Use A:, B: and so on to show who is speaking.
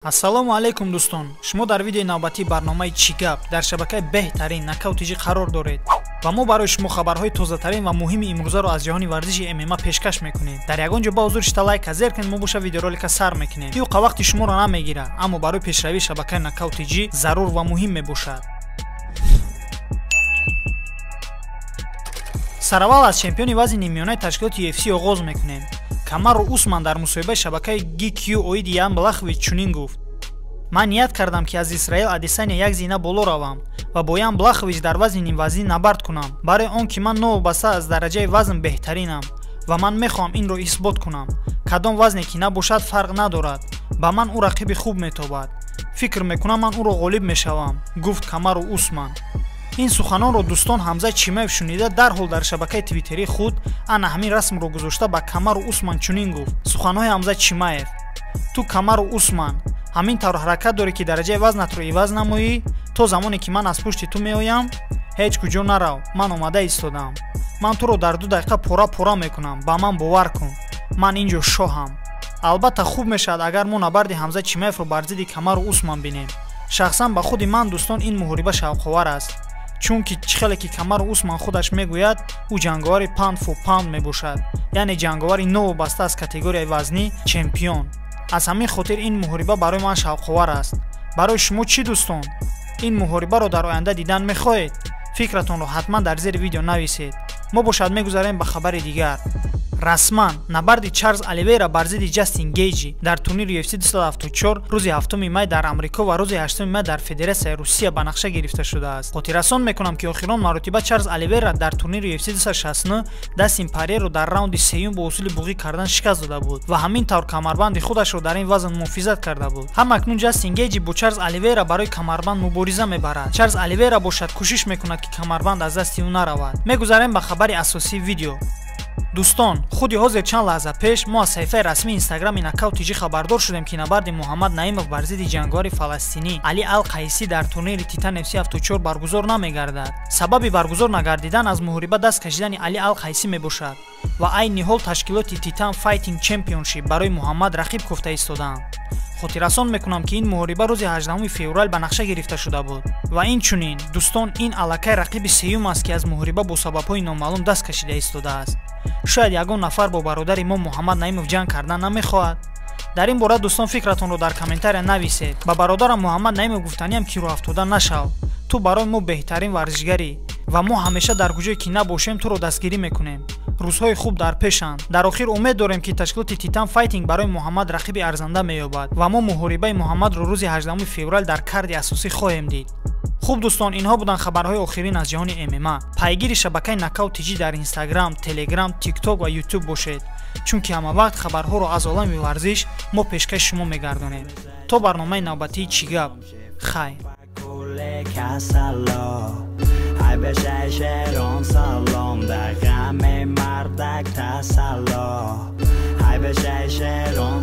A: Ассалому алайкум дӯстон. Шумо дар видеои навбатии барномаи «Чӣ гап» дар шабакаи беҳтарин Нокаут ТЖ қарор доред ва мо барои шумо хабарҳои тозатарин ва муҳими имрӯзаро аз ҷаҳони варзиши ММА пешкаш мекунем. Дар ягон ҷо ба ҳузур шита лайка зер кунед, мо боша видеоролика сар мекунем. Ин вақти шуморо намегирад, аммо барои пешравии шабакаи Нокаут ТЖ зарур ва муҳим мебошад. Сараввал аз чемпиони вазни ниммиёнаи ташкилоти UFC оғоз мекунем. Камару Усман дар мусоҳибаи шабакаи GQ оиди Ян Блахович чунин гуфт: «Ман ният кардам, ки аз Исраил Адесаня як зина боло равам ва бо Ян Блахович дар вазни нимвазнӣ набард кунам, барои он ки ман новобаста аз дараҷаи вазн беҳтаринам ва ман мехоҳам инро исбот кунам. Кадом вазне ки набошад, фарқ надорад, ба ман ӯ рақиби хуб метобад. Фикр мекунам, ман ӯро ғолиб мешавам», гуфт Камару Усман. Ин суханонро дӯстон Ҳамза Чимаев шунида, дарҳол дар шабакаи твиттерии худ ана ҳамин расмро гузошта ба Камару Усман чунин гуфт: «Суханҳои Ҳамза Чимаев: ту, Камару Усман, ҳамин тавр ҳаракат дорӣ, ки дараҷаи вазнатро иваз намоӣ то замоне ки ман аз пушти ту меоям? Ҳеҷ куҷо нарав, ман омада истодам. Ман туро дар 2 дақиқа пора пора мекунам, ба ман бовар кун, ман ин ҷо шоҳам». Албатта, хуб мешавад, агар мо набарди Ҳамза Чимаевро бар зидди Камару Усман бинем. Шахсан ба худи ман, дӯстон, ин муҳориба шавқовар аст, чунки чӣ хеле ки Камару Усман худаш мегӯяд, ӯ ҷанговари pound for pound мебошад, яъне ҷанговари новобаста аз категорияи вазнӣ чемпион. Аз ҳамин хотир ин муҳориба барои ман шавқовар аст. Барои шумо чӣ, дӯстон? Ин муҳорибаро дар оянда дидан мехоҳед? Фикратонро ҳатман дар зери видео нависед. Мо бошад мегузарем ба хабари дигар. Расман набарди Чарлз Оливейра бар зидди Ҷастин Гейҷи дар турнири UFC 274 рӯзи 7 май дар Амрико ва рӯзи 8 май дар Федератсияи Русия ба нақша гирифта шудааст. Хотиррасон мекунам, ки охирон маротиба Чарлз Оливейра дар турнири UFC 269 Дастин Порьеро дар раунди сеюм бо усули буғӣ кардан шикаст дода буд ва ҳамин тавр камарбанди худашро дар ин вазн муҳофизат карда буд. Ҳам акнун Ҷастин Гейҷи бо Чарлз Оливейра барои камарбанд мубориза мебарад. Чарлз Оливейра бошад кӯшиш мекунад, ки камарбанд аз дасти ӯ наравад. Мегузарем ба хабари асосии видео. Дӯстон, худи ҳозир чанд лаҳза пеш мо аз саҳифаи расмии инстаграми Нокаут ТЖ хабардор шудем, ки набарди Муҳаммад Наимов бар зидди ҷанговари фаластинӣ Али Ал Қайсӣ дар турнири Титан FC 74 баргузор намегардад. Сабаби баргузор нагардидан аз муҳориба даст кашидани Али Ал Қайсӣ мебошад ва айни ҳол ташкилоти Титан Fighting Championship барои Муҳаммад рақиб кофта истодаанд. Хотиррасон мекунам, ки ин муҳориба рӯзи 18 феврал ба нақша гирифта шуда буд ва инчунин, дӯстон, ин аллакай рақиби сеюм аст, ки аз муҳориба бо сабабҳои номаълум даст кашида истодааст. Шояд ягон нафар бо бародари мо Муҳаммад Наимов ҷанг кардан намехоҳад. Дар ин бора, дӯстон, фикратонро дар комментария нависед. Ба бародарам Муҳаммад Наимов гуфтаниам, ки рӯҳафтода нашав, ту барои мо беҳтарин варзишгарӣ ва мо ҳамеша дар куҷое ки набошем, туро дастгирӣ мекунем. Рӯзҳои хуб дар пешанд. Дар охир умед дорем, ки ташкилоти Титан Файтинг барои Муҳаммад рақиби арзанда меёбад ва мо муҳорибаи Муҳаммадро рӯзи 18 феврал дар карди асосӣ хоҳем дид. Хуб, дӯстон, инҳо буданд хабарҳои охирин аз ҷаҳони ММА. Пайгири шабакаи Нокаут ТЖ дар Инстаграм, Телеграм, Тикток ва Ютуб бошед, чунки ҳамавақт хабарҳоро аз олами варзиш мо пешкаши шумо мегардонем. То барномаи навбатии «Чӣ гап», хайр.
B: Салом дар ғами мардак тасалло. Ҳай бешай шерон.